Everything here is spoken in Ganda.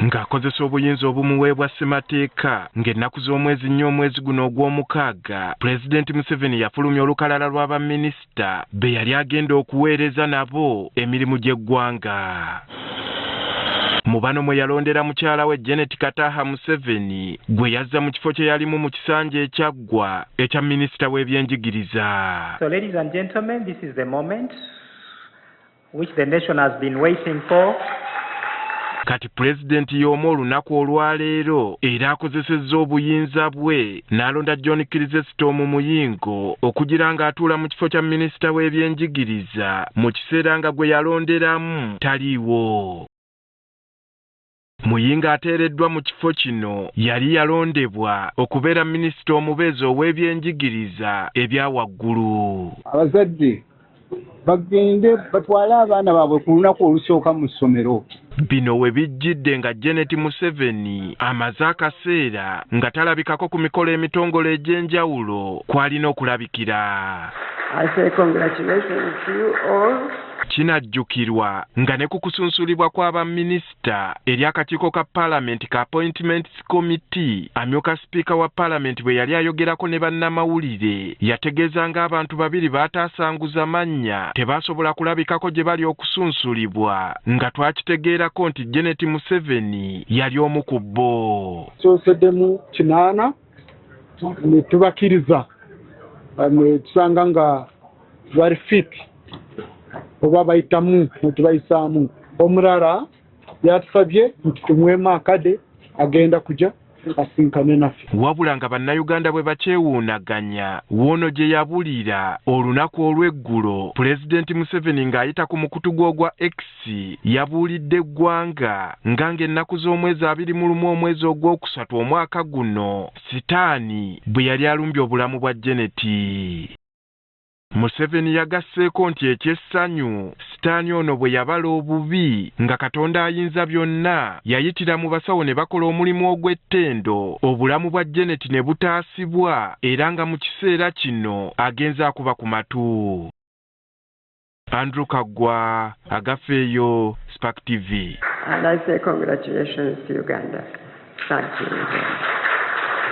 Ng'akozesa obuyinza obumuweebwa ssemateeka, ng'ennaku z'omwezi 4 omwezi guno ogw'omukaaga, Pulezidenti Museveni yafulumya olukalala lwa baminisita be yali agenda okuweereza nabo emirimu gy'eggwanga. Mu bano mwe yalondera mukyala we Janet Kataaha Museveni gwe yazza mu kifo kye yalimu mu kisanja ekyaggwa ekya minisita w'ebyenjigiriza. So ladies and gentlemen, this is the moment which the nation has been waiting for. Kati Pulezidenti y'omu olunaku olwaleero era akozesezza obuyinza bwe n'alonda John Chrysostom Muyingo okugira ng'atuula mu kifo kya minisita w'ebyenjigiriza mu kiseera nga gwe yalonderamu taliiwo. Muyingo ateereddwa mu kifo kino yali yalondebwa okubeera minisita omubeezi ow'ebyenjigiriza ebya waggulu. Abazadde bagende batwale abaana baabwe ku lunaku olusooka mu ssomero. Bino we bijjidde nga Janet Museveni amaze akaseera nga talabikako ku mikolo emitongole egy'enjawulo kw'alina okulabikira. I say congratulations to you all. Kinajjukirwa nga ne ku kusunsulibwa kw'abaminisita eri akakiiko ka Paalamenti ka Appointments Committee, amyuka sipiika wa Paalamenti bwe yali ayogerako ne bannamawulire yategeeza ng'abantu babiri baataasanguza mannya tebaasobola kulabikako gye bali okusunsulibwa, nga twakitegeerako nti Janet Museveni yali omu ku bo. Sooseddemu 8 ne tubakkiriza ne tusanga nga bali fit oba bayitamu ne tubayisaamu. Omulala yatusabye nti tumuweemu akadde agenda kujja asinkane naffe. Wabula nga bannayuganda bwe bakyewuunaganya woono gye yabulira olunaku olw'eggulo, Pulezidenti Museveni ng'ayita ku mukutu gwe ogwa X yabuulidde eggwanga nga ng'ennaku z'omwezi 21 omwezi ogwokusatu omwaka guno Sitaani bwe yali alumbye obulamu bwa Janet. Museveni yagasseeko nti eky'essanyu Sitaani ono bwe yabala obubi nga Katonda ayinza byonna yayitira mu basawo ne bakola omulimu ogw'ettendo, obulamu bwa Janet ne butaasibwa era nga mu kiseera kino agenze akuba ku matu. Andrew Kaggwa, Agafeeyo, Spark TV. And I say congratulations to Uganda. Thank you.